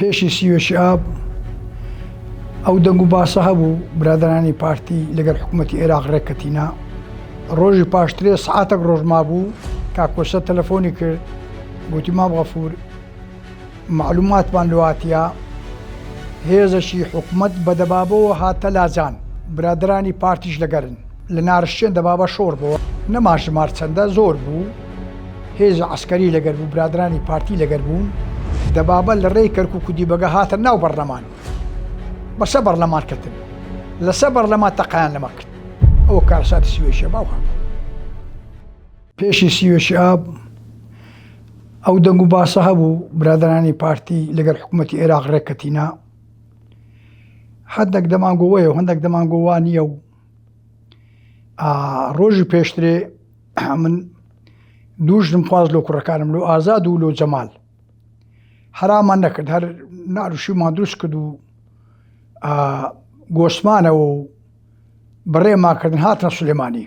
پێشی سیوەشی ئاب ئەو دەنگ و باسە هەبوو برادرانی پارتی لەگەر حکوومەتتی عێراق ڕێککەتینا ڕۆژی پاشترێ سعاتێک ڕۆژ مابوو کاکۆسە تەلەفۆنی کرد گوتی مام غەفور معلوماتمان لواتە هێزەکی حکومەت بە دەبابەوە هاتە لاجان برادرانی پارتیش لەگەرن لە نارشتێن دەبابە شۆڕ بۆوە نەما ژمار چەندە زۆر بوو هێزی عەسکەری لەگەر بوو برادرانی پارتی لەگەر بوون دەبابە لە ڕێی کەرکوک و دیبەگە هاتە ناو بەڕلەمان بەسە بەڕلەمان کەتن لەسە بەڕلەمان تەقیان لەمە کرد ئەوە کارەساتی سوێشە باو هەبوو. پێشی سیوەشی ئاب ئەو دەنگ و باسە هەبوو برادرانی پارتی لەگەر حکوومەتتی عێراق ڕێککەتینا هەندێک دەمانگۆوەیە و هەندێک دەمانگۆوا نییە و ڕۆژی پێشترێ من دوو ژنم خواست لۆ کوڕەکانم لۆ ئازاد و لۆ جەمال حرامان نەکرد هەر ناروشیمان دروست کرد و گۆشتمانەوە و بڕێمان کردن هاتنە سلێمانی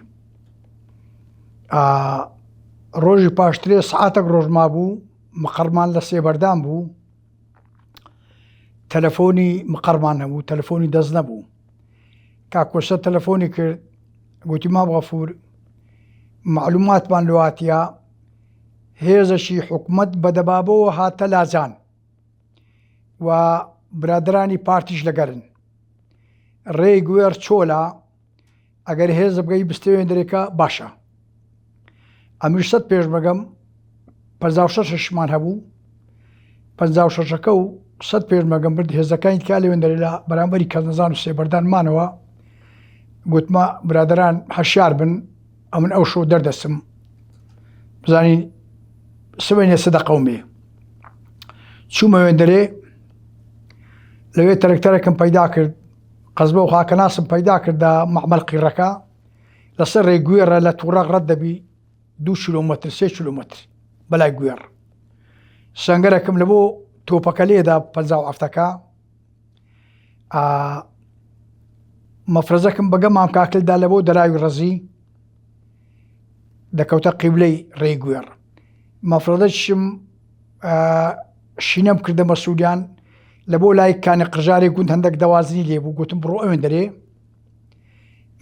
ڕۆژی پاشترێ سعاتێک ڕۆژ مابوو مقەڕمان لە سێبەردان بوو تەلەفۆنی مقەڕمان هەبوو تەلەفۆنی دەست نەبوو کاک کۆسە تەلەفۆنی کرد گوتی مام غەفور معلوماتمان لواتە هێزەکی حکومەت بە دەبابەوە هاتە لاجان و برادرانی پارتیش لەگەرن ڕێی گوێڕ چۆلا ئەگەر هێزە بگەی بستێوێن دەرێکە باشە ئەمیش سەد پێشمەگەم 56 شمان هەبوو 56ەکە و سەد پێشمەگەم برد هێزەکانی تکا لەوێن دەرێ لە بەرامبەری کەنەزان و سێبەردان مانەوە گوتمە برادران هەشار بن ئەمن ئەو شۆ دەردەچم بزانین سبەینێ چ دەقەومێ چوومە وێندەرێ لەوێ تەرەکتەرێکم پەیدا کرد قەزبە و خاکەناسم پەیدا کردە مەعمەل قیڕەکە لەسەر ڕێ گوێڕە لە تووڕەق ڕەت دەبی دو کیلۆمەتر سێ کیلۆمەتر بەلای گوێڕ سەنگەرەکم لە بۆ تۆپەکە لێدا پ هەفتەکە مەفرەزەکم بەگە مام کاکلدا لە بۆ دەراوی ڕەزی دەکەوتە قیبلەی ڕێی گوێڕ مەفرەدەشم شینەم کردە مەسوولیان لە بۆ لای کانی قژارێک گوند هەندێک دەوازنی لێ بوو گوتم بڕۆ ئەوێن دەرێ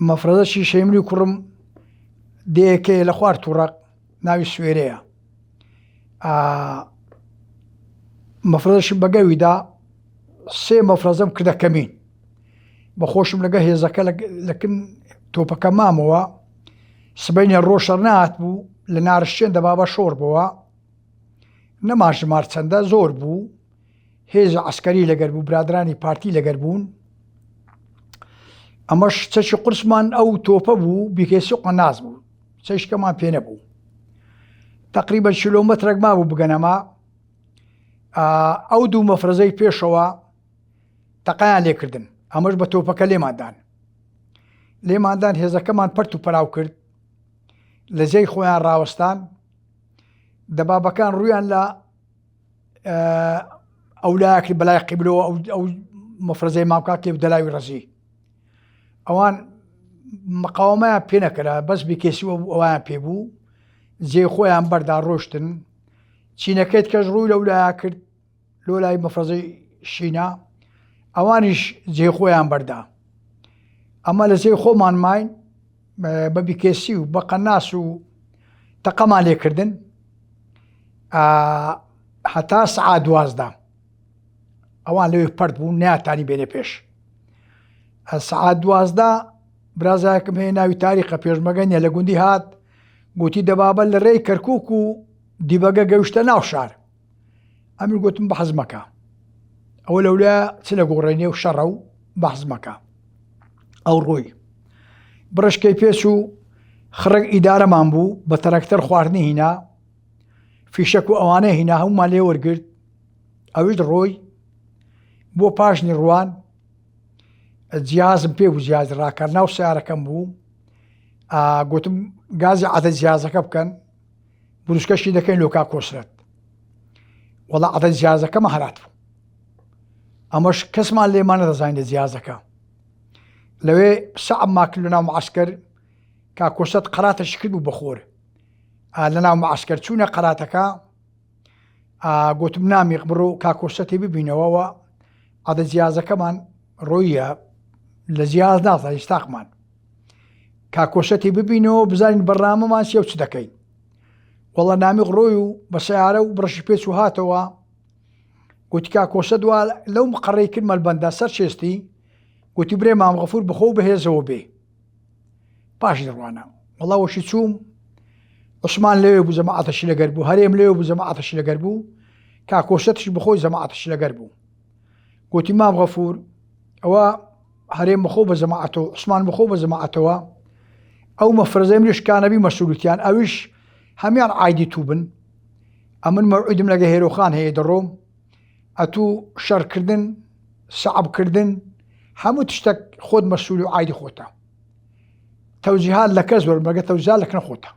مەفرەدەشی شەیمری کوڕم دێکەیە لە خوار تووڕق ناوی سوێرەیە مەفرەزەشم بەگەویدا سێ مەفرەزەم کردە کەمین بە خۆشم لەگە هێزەکە لەکن تۆپەکە مامەوە سبینێ ڕۆژ نات بوو لە نارشتێن دەبابە شۆڕ بووە نەما ژمار چەندە زۆر بوو هێز عسکەری لەگەر بوو برادرانی پارتی لەگەر بوون ئەمەش چەکی قورسمان ئەو تۆپە بوو بیکەسی قەناس بوو چەشکەمان پێ نەبوو تقریبا کیلۆمەترێک مابوو بگەنەما ئەو دوو مەفرەزەی پێشەوە تەقیان لێکردن ئەمەش بە تۆپەکە لێماندان لێماندان هێزەکەمان پەرت و پەراو کرد لە جێی خۆیان ڕاوەستان دەبابەکان ڕویان لە ئەو لایەکرد بەلای قیبلەوە ئەو مەفرەزەی مامکاکێ دەلاوی ڕەزی ئەوان مقاومەیان پێ نەکرا بەس بیکێسی و ئەویان پێ بوو جێ خۆیان بەردا ڕۆشتن چینەکەیت کەش ڕووی لەو لایە کرد لۆ لای مەفرەزەی شینا ئەوانیش جێ خۆیان بەردا ئەمە لە جێ خۆمان ماین بە بیکێسی و بە قەناس و تەقەمان لێکردن هەتا سعات 12 ئەوان لەوێ پەرت بوون ناتانی بێنە پێش سعات 12 برازایەکم هەیە ناوی تاریقە پێشمەگە نیە لە گوندی هات گوتی دەبابە لە ڕێی کەرکک و دیبەگە گەشتە ناو شار ئەمر گوتم بە حەزمەکە ئەوە لەولا چ لە گۆڕێنێ و شەڕە و بەحزمەکە ئەو ڕۆی بڕشکەی پێچ و خڕک ئیدارەمان بوو بە تەرەکتەر خواردنی هینا فیشەک و ئەوانە هینا هەمومان لێ وەرگرت ئەویش ڕۆی بۆ پاشنی ڕوان جیازم پێ بوو جیاز ڕاکار ناو سیارەکەم بوو گوتم گازی عادە جیازەکە بکەن بروسکەشی دەکەین لۆکا کۆسرەت وەڵا عادە جیازەکەمە هەرات بوو ئەمەش کەسمان لێمان نەدەزانین لە جیازەکە لەوێ سەعب ماکرد لە ناو معسکەر کا کۆسرەت قەراتەشی کرد بوو بەخۆر لە ناو معسکەر چوونە قەراتەکە. گوتم نامیق بڕۆ کاکۆسەتی ببینەوەوە عادە جیازەکەمان ڕۆیە لە جیاز نازانین ستاقمان کاکۆسەتی ببینەوە بزانین بەرنامەمان چیە و چ دەکەین وەڵا نامیق ڕۆی و بە سیارە و بڕشی پێچ و هاتەوە گوتی کاکۆسە دوا لەو مقەڕەی کرد مەلبەندا سەر چێستی گوتی برێ مام غەفور بخۆ و بەهێزەوە بێ پاش دەڕوانە وەڵا وەشی چووم عوسمان لەوێ بوو جەماعەتەشی لەگەر بوو هەرێم لەوێ بوو جەماعەتەشی لەگەر بوو کاکۆشەتش بخۆی جەماعەتەشی لەگەر بوو گوتی مام غەفور ئەوە هەرێم بخۆ بە جەماعەتەوە عوسمان بخۆ بە جەماعەتەوە ئەو مەفرەزەی منیش کانەبی مەسوولتیان ئەویش هەمیان ئایدی تو بن ئەمن مەوعیدم لەگە هێرۆخان هەیە دەڕۆم ئەتوو شەڕکردن سەعبکردن هەموو تشتێک خۆت مەسوول و ئایدی خۆتە تەوجیهات لە کەس وەرمەگە تەوجیهات لە کنە خۆتە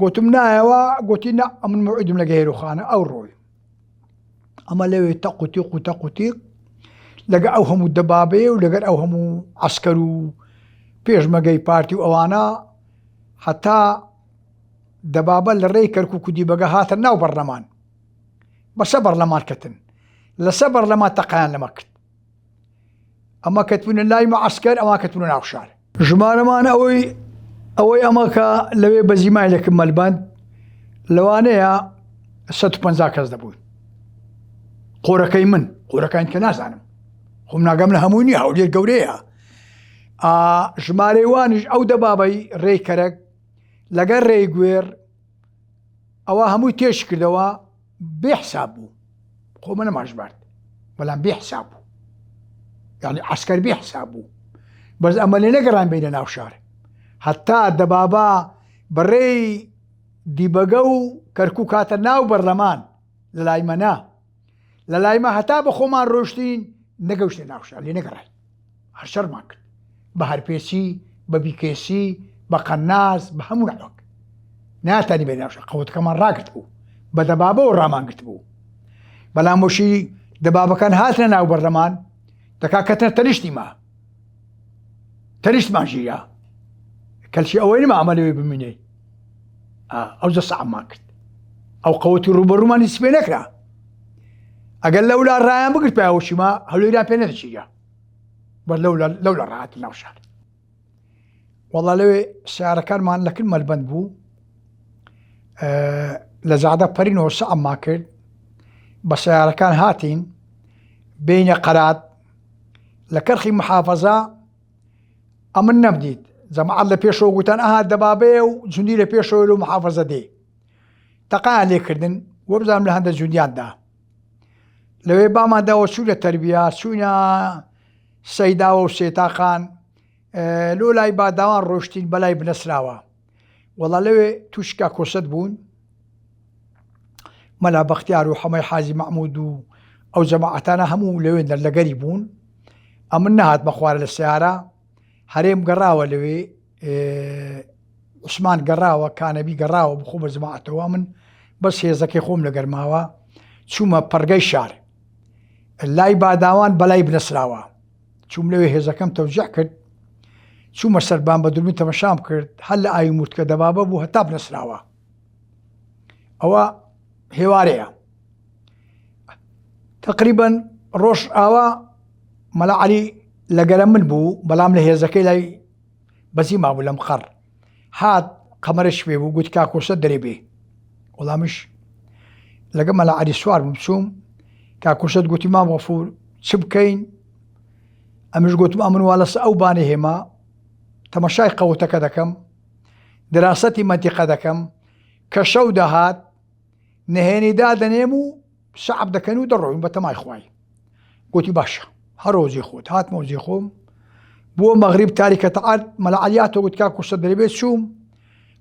گوتم نایەوە گوتی نا ئەمن موعیدم لەگە هێرۆخانە ئەو ڕۆی ئەمە لەوێ تەقوتیق و تەقوتیق لەگە ئەو هەموو دەبابەیە و لەگەر ئەو هەموو عسکەر و پێشمەگەی پارتی و ئەوانە هەتا دەبابە لە ڕێی کەرکک و دیبەگە هاتە ناو بەرلەمان بەسە بەرلەمان کەتن لەسە بەرلەمان تەقیان لەمە کرد ئەمە کەتبوونە لای معسکەر ئەوان کەتبوونە ناو شار. ژمارەمان ئەوەی ئەوەی ئەمە کە لەوێ بەزیمای لەکم مەلبەند لەوانەیە 150 کەس دەبوون قۆرەکەی من قۆرەکان کە نازانم خۆم ناگەم لە هەمووی نیە هەولێر گەورەیە ژمارەی وانیش ئەو دەبابەی ڕێی کەرەک لەگەر ڕێی گوێر ئەوە هەمووی تێش کردەوە بێ حساب بوو خۆ منە ماژبارد بەڵام بێ حساب بوو یعنی عسکەر بێ حساب بوو بەس ئەمە لێ نەگەڕان بینە ناو شار هەتا دەبابا بەڕێی دیبەگە و کەرکک هاتە ناو بەرلەمان لە لای مەنا لە لای مە هەتا بە خۆمان ڕۆشتین نەگەشتە ناو شار لێ نەگەڕای هەر شەڕمان کرد بە هەرپێچی بە بیکێسی بە قەناس بە هەموو ناوەک ناتانی بێ ناوشە قەوتەکەمان ڕاگرت بوو بە دەبابەوە ڕامان گرت بوو بەڵام وشی دەبابەکان هاتنە ناو بەرلەمان دەکا کەتنە تەنیشتی ما تەنیشتمان ژیرا کەلشی ئەوەی نما ئەمە لەوێ بمینێ ئەو جە سەعمان کرد ئەو قەوەتی ڕوبەڕوومان هیچ پێ نەکرا ئەگەر لەولا ڕایان بگرت پیاوەشی ما هەولێریان پێ نەدەچیرا بەر لەولا لەولا ڕاهات ناو شار وەڵا لەوێ سیارەکانمان لەکن مەلبەند بوو لە زادە پەرینەوە سەعما کرد بە سیارەکان هاتین بینە قەرات لە کەرخی محافەزە ئەمن نەمدیت جەماعەت لە پێشەوە گوتان ئەها دەبابەیە و جوندی لە پێشەوە لەو محافەزە دێ تەقیان لێکردن وەبزانم لە هەندە جوندیاندا لەوێ بامان داوە چوو لە تەربیە چوینە سەیداوە و سێتاقان لۆ لای باداوان ڕۆشتین بەلای بنەسراوە وەڵا لەوێ تووشکا کۆسەت بوون مەلا بەختیار و حەمەی حاجی مەحمود و ئەو جەماعەتانە هەموو لەوێ لەگەری بوون ئەمن نەهات بەخوارە لە سیارە هەرێم گەڕاوە لەوێ عوسمان گەڕاوە کانەبی گەڕاوە بخۆ بە جماعەتەوە من بەس هێزەکەی خۆم لە گەرماوە چوومە پەرگەی شار لای باداوان بەلای بنەسراوە چوم لەوێ هێزەکەم تەوجع کرد چوومە سەربان بە دووربین تەمەشام کرد هەر لە ئاوی مورتکە دەبابە بوو هەتا بنەسراوە ئەوە هێوارەیە تقریبا ڕۆژ ئاوا مەلا عەلی لەگەرە من بوو بەڵام لە هێزەکەی لای بەزی مابوو لەم قەڕ هات قەمەرە شوێ بوو گوت کاکۆسە دەرێ بێ وەڵامیش لەگە مەلا عەلی سوار بووم چووم کاکۆسەت گوتی مام غەفور چ بکەین ئەمش گوتم ئەمن وا لەسە ئەو بانێ هێما تەمەشای قەوتەکە دەکەم دراسەتی مەنتیقە دەکەم کە شەو دەهات نهێنی دادەنێم و سەعب دەکەن و دەڕۆین بە تەمای خوای گوتی باشە هەرۆ جێ خۆت هاتمەوە جێ خۆم بۆ مەغریب تاریکە تەعات مەلا عەلیاتۆ گوت کاک کوشتە دەرێ چووم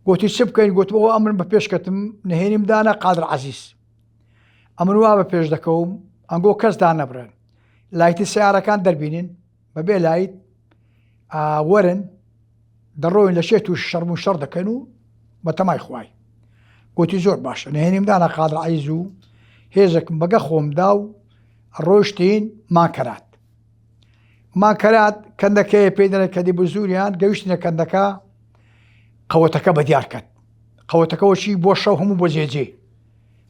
گوتی چ بکەین گوتمەوە ئەمن بە پێشکەتم نهێنیم دانا قادر عەزیز ئەمن وا بە پێش دەکەوم ئەنگۆ کەس دانەبرن لایتی سیارەکان دەربینن بەبێ لایت وەرن دەڕۆین لە شێت و شەڕم و شەڕ دەکەن و بە تەمای خوای گوتی زۆر باشە نهێنیم دانا قادر عەزیز و هێزێکم بەگە خۆمدا و ڕۆشتین ماکەرات ماکەرات کەندەکەی پێ دەڵێ کەدی بزوریان گەیشتنە کەندەکە قەوەتەکە بە دیار کەت قەوەتەکەەوە چی بۆ شەو هەموو بۆ جێجێ.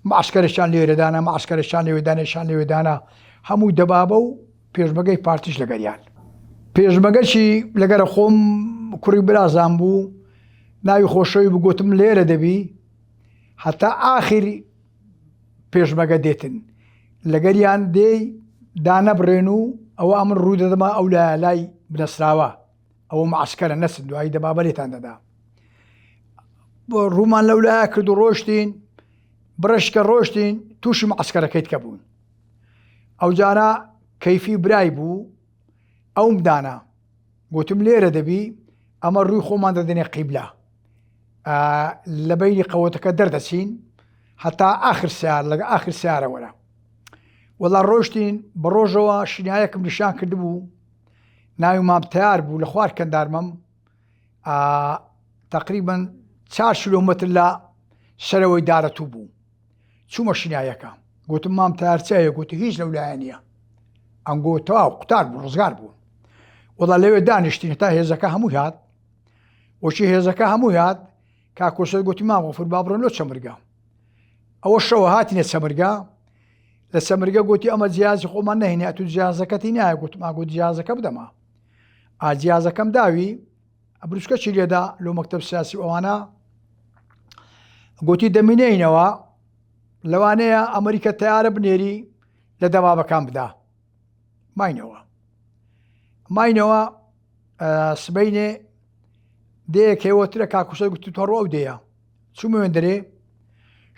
معسکەرێکیان لێرە دانا، معسکەرێکیان لەوێ دانا، یەکیان لەوێ دانا، هەموو دەبابە و پێشمەگەی پارتیش لەگەریان. پێشمەگەکی لەگەرە خۆم کوڕی برازان بوو، ناوی خۆشەوی بوو، گوتم لێرە دەبی هەتا ئاخیر پێشمەگە دێتن لەگەریان دێی دانەبڕێن و ئەوە ئەمن ڕوو دەدەمە ئەو لایە لای بنەسراوە ئەوە معسکەرە نەچن دوایی دەبابە لێتان دەدا. ڕوومان لەو لایە کرد و ڕۆشتین بڕشکە ڕۆشتین تووشی معسکەرەکەیت کە بوون ئەو جارە کەیفی برای بوو ئەوم دانا گوتم لێرە دەبی ئەمە ڕووی خۆمان دەدەنێ قیبلە لە بینی قەوەتەکە دەردەچین هەتا ئاخر سیار لەگە ئاخر سیارە وەرە وەڵا ڕۆشتین بە ڕۆژەوە شینایەکم نیشان کردبوو ناوی مام تیار بوو لە خوار کەندارمەم تقریبا چار کیلۆمەتر لە سەرەوەی دارەتوو بوو چوومە شینایەکە گوتم مام تارچەیە گوتی هیچ لەو لایە نییە ئەنگۆ تەواو قوتار بوو ڕزگار بوو وەڵا لەوێ دانیشتین تا هێزەکە هەموو هات وەچی هێزەکە هەموو هات کاکۆسەر گوتی مام غەفور با بڕۆن لۆ چەمرگە ئەوە شەوە هاتینە چەمرگە لە چەمرگە گوتی ئەمە جیازی خۆمان نەهێنێ ئەتو جیازەکەتی نایە گوتم ئاگۆ جیازەکە بدەما ئاجیازەکەم داوی بروسکەچی لێدا لۆ مەکتەب سیاسی و ئەوانە گوتی دەمینەینەوە لەوانەیە ئەمریکا تیارە بنێری لە دەبابەکان بدا ماینەوە ماینەوە سبینێ دەیەک هێوەترە کاکوسە گوتی تۆڕ ئەو دەیە چوومە دەرێ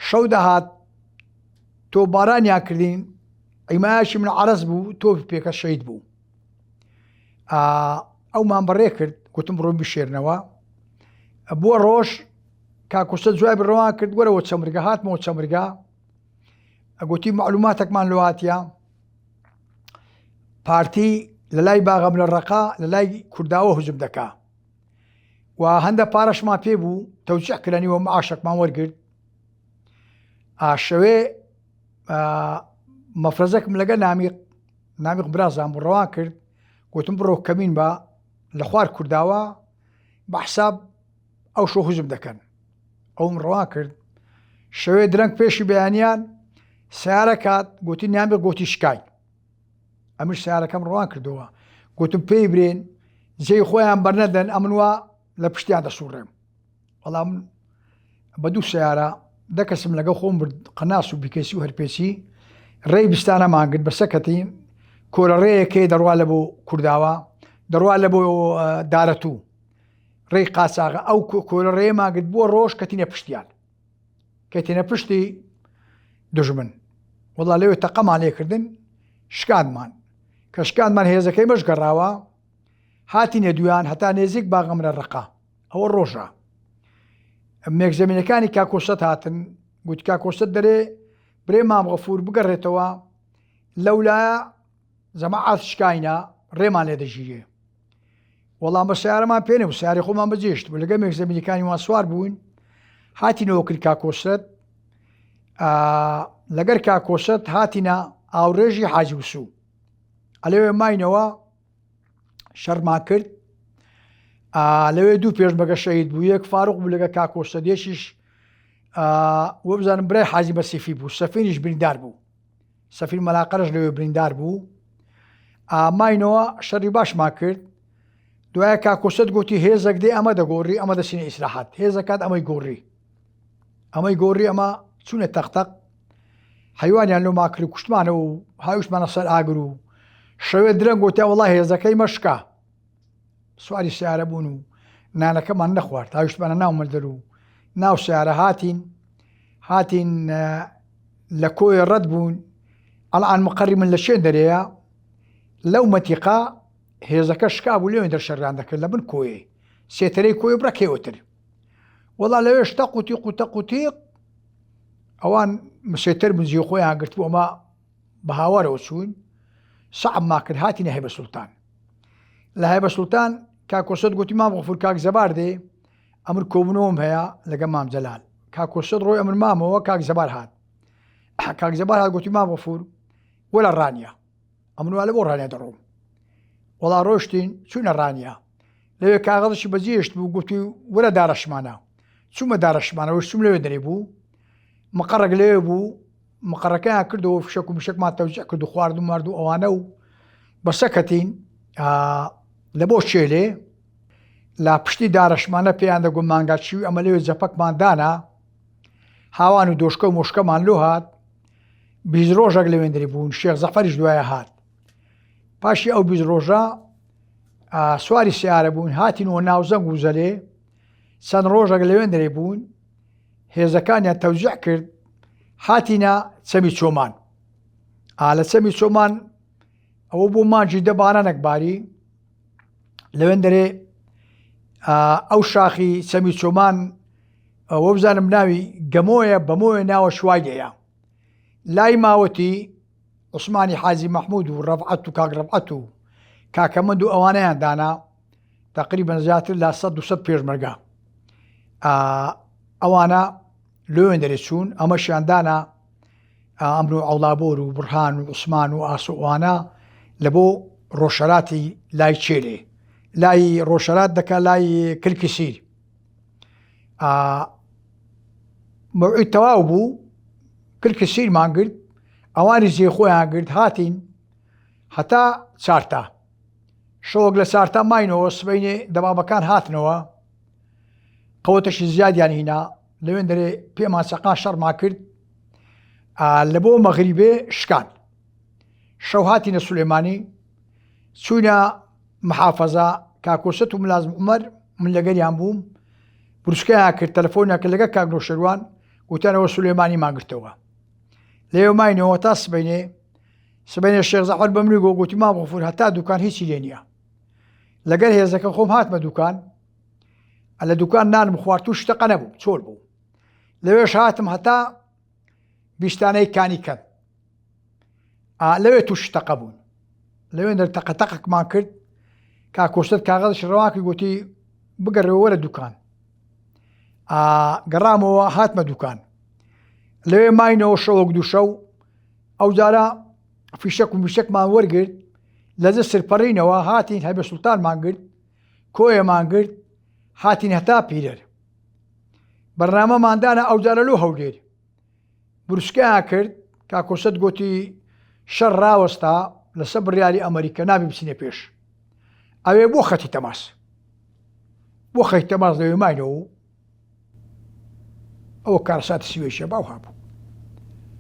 شەو دەهات تۆ بارانیان کردین ئەیمایشی من عرەز بوو تۆ پێکە شەید بوو ئەومان بەڕێ کرد گوتم بڕۆن بشێرنەوە بووە ڕۆژ کاکوسە جوای بڕەوان کرد وەرەوە چەمرگە هاتمەوە چەمرگە ئەگوتی معلوماتێکمان لۆهاتە پارتی لە لای باغەم لە ڕقا لە لای کورداوە هجم دەکا و هەندە پارەشمان پێ بوو تەوجیع کرانی و معاشێکمان وەرگرت ئاشەوێ مەفرەزەکم لەگە نامیق نامیق برازان بوو ڕەوان کرد گوتم بڕۆ کەمین بە لە خوار کورداوە بە حساب ئەو شۆ هجم دەکەن ئەوم ڕەوان کرد شەوێ درەنگ پێشی بەیانیان سیارە کات گوتی نامیق گوتی شکای ئەمش سیارەکەم ڕوان کردەوە گوتم پێی برێن جێی خۆیان بەرنەدەن ئەمنوە لە پشتیان دەسوڕێم بەڵام بە دوو سیارە دە کەسم لەگەڵ خۆم برد قەناس و بیکەسی و هەرپێسی ڕێی بستانەمان گرت بە سەکەتی کۆرە ڕێیەکەی دەڕوا لە بۆ کورداوە دەڕوا لە بۆ دارەتوو ڕێی قاچاغە ئەو کۆرە ڕێمان گرت بووە ڕۆژ کەتینە پشتیان کەتینە پشتی دژمن وەڵا لەوێ تەقەمان لێکردن شکاندمان کە شکاندمان هێزەکەی مەش گەڕاوە هاتینە دویان هەتا نێزیک باغەمرە ڕقا ئەوە ڕۆژە مێکزەمینەکانی کاکۆسەت هاتن گوتی کاکۆسەت دەرێ برێ مام غەفور بگەڕێتەوە لەولایە جەماعات شکاینە ڕێمان لێ دەگیرێ وەڵام بە سیارەمان پێ نەبوو سیاری خۆمان بەجێشت بوو لەگە مێکزەمینەکانی وان سوار بوون هاتینەوە کرد کاکۆسەت لەگەر کاکۆسەت هاتینە ئاوڕێژی حاجی وسوو ئەلەوێ ماینەوە شەڕمان کرد لەوێ دوو پێشمەگە شەهید بوو یەک فاروق بوو لەگە کاکۆ سەدێکیش وەبزانم برای حاجی بەسیفی بوو سەفینیش بریندار بوو سەفین مەلاقەرش لەوێ بریندار بوو ماینەوە شەڕی باشمان کرد دوای کاکۆسەت گوتی هێزێک دێ ئەمە دەگۆڕی ئەمە دەچینە ئیسراحات هێزەکات ئەمەی گۆڕی ئەمەی گۆڕی ئەمە چوونە تەختەق حەیوانیان لۆ ماکرد و کوشتمانەوە و هاویشتمانە سەر ئاگر و شەوێ درەنگ گوتیان وەڵا هێزەکەی مەشکا سواری سیارە بوون و نانەکەمان نەخوارد هاویشتمانە ناو مەلدەر و ناو سیارە هاتین هاتین لە کۆی ڕەت بوون ئەڵان مقەری من لە شوێن دەرەیە لەو مەتیقا هێزەکە شکا بوو لێوێن دەرشەریان دەکرد لە بن کۆیە سێتەرەی کۆی بڕەکەوەتر وەڵا لەوێش تەق و تیق و تەق و تیق ئەوان مسێتەر بن جێ خۆیان گرتبوو ئەمە بە هاوارەوە چوون سەعب ما کرد هاتینە هەیبە سوڵتان لە هەیبە سوڵتان کاکۆسەت گوتی مام غەفور کاک زەبار دێ ئەمر کۆبوونەوەم هەیە لەگە مام جەلال کاکۆسەت ڕۆی ئەمر مامەوە کاک زەبار هات کاک زەبار هات گوتی مام غەفور وەلە ڕانیە ئەمن وا لە بۆ ڕانیە دەڕۆم وەڵا ڕۆشتین چوونە ڕانیە لەوێ کاغەزشی بەجێشت بوو گوتی وەرە دارەشمانە چوومە دارەشمانەوە چوم لەوێ دەرێ بوو. مقەڕێک لەوێ بوو مقەڕەکەیان کردەوە فشەک و مشەکمان تەوزیع کرد و خوارد و مارد و ئەوانە و بەسەکەتین لە بۆ شێلێ لا پشتی دارەشمانە پێیان دەگو مانگا چیوی ئەمە لەوێ جەپەکمان دانا هاوان و دۆشکە و مۆشکەمان لۆ هات بیز ڕۆژێک لەوێندری بوون شێخ زەفەریش دوایە هات پاشی ئەو بیز ڕۆژە سواری سیارە بوون هاتینەوە ناوزەنگ و زەلێ چەند ڕۆژێک لەوێندرێ بوون هێزەکانیان تەوزیع کرد هاتینە چەمی چۆمان ئا لە چەمی چۆمان ئەوە بۆ مانگی دە بارانێک باری لەوێن دەرێ ئەو شاخی چەمی چۆمان ئەوە بزانم ناوی گەمۆیە بەمۆیە ناوە شوای لێیە لای ماوەتی عوسمانی حاجی مەحمود و ڕەفعەت و کاک ڕەفعەت و کاکەمەند و ئەوانەیان دانا تقریبا زیاتر لە 100 200 پێشمەرگە ئەوانە لۆوێن دەرێ چوون ئەمەشیان دانا ئەمر و عەوڵابۆر و بڕهان و عوسمان و ئاسۆ ئەوانە لە بۆ ڕۆژهەلاتی لای چێلێ لای ڕۆژهەلات دەکا لای کلکی سیر مەوعید تەواو بوو کلکی سیرمان گرت ئەوانی جێ خۆیان گرت هاتین هەتا چارتا شەوەک لە چارتا ماینەوە سبەینێ دەبابەکان هاتنەوە قەوەتەشی زیادیان هینا لەوێن دەرێ پێمان چەقا شەڕما کرد لە بۆ مەغریبێ شکان شەو هاتینە سولێمانی چوینە محافەزە کاکۆسەت و ملازم عمەر من لەگەریان بووم بروسکەیان کرد تەلەفۆنیان کرد لەگەر کاک نۆشەروان وتیانەوە سولێمانی ماگرتەوە لەوێ ماینەوە تا سبەینێ سبەینێ شێخ زەحمەت بە منی گۆ گوتی مام غەفور هەتا دوکان هیچی لێ نییە لەگەر هێزەکە خۆم هاتمە دوکان لە دوکان نانم خوارد تووش تەقە نەبوو چۆل بوو لەوێش هاتم هەتا بیستانەی کانی کەم لەوێ تووش تەقە بوون لەوێ دەر تەقە تەقەکمان کرد کاکۆستت کاغەزش ڕەواکی گوتی بگەڕێەوە وەرە دوکان گەڕامەوە هاتمە دوکان لەوێ ماینەوە شەوەک دوو شەو ئەو جارە فیشەک و میشەکمان وەرگرت لە جسر پەڕینەوە هاتین هەبێ سوڵتانمان گرت کۆیەمان گرت هاتین هەتا پیرەر بەرنامەماندانە ئەو جارە لۆ هەولێر بروسکەیان کرد کاکۆسەت گۆتی شەڕ ڕاوەستا لەسەر بڕیاری ئەمریکا نابی بچینە پێش ئەوێ بۆ خەتی تەماس بۆ خەتی تەماس لەوێ ماینەوە و ئەوە کارەساتی سوێشە باو هابوو.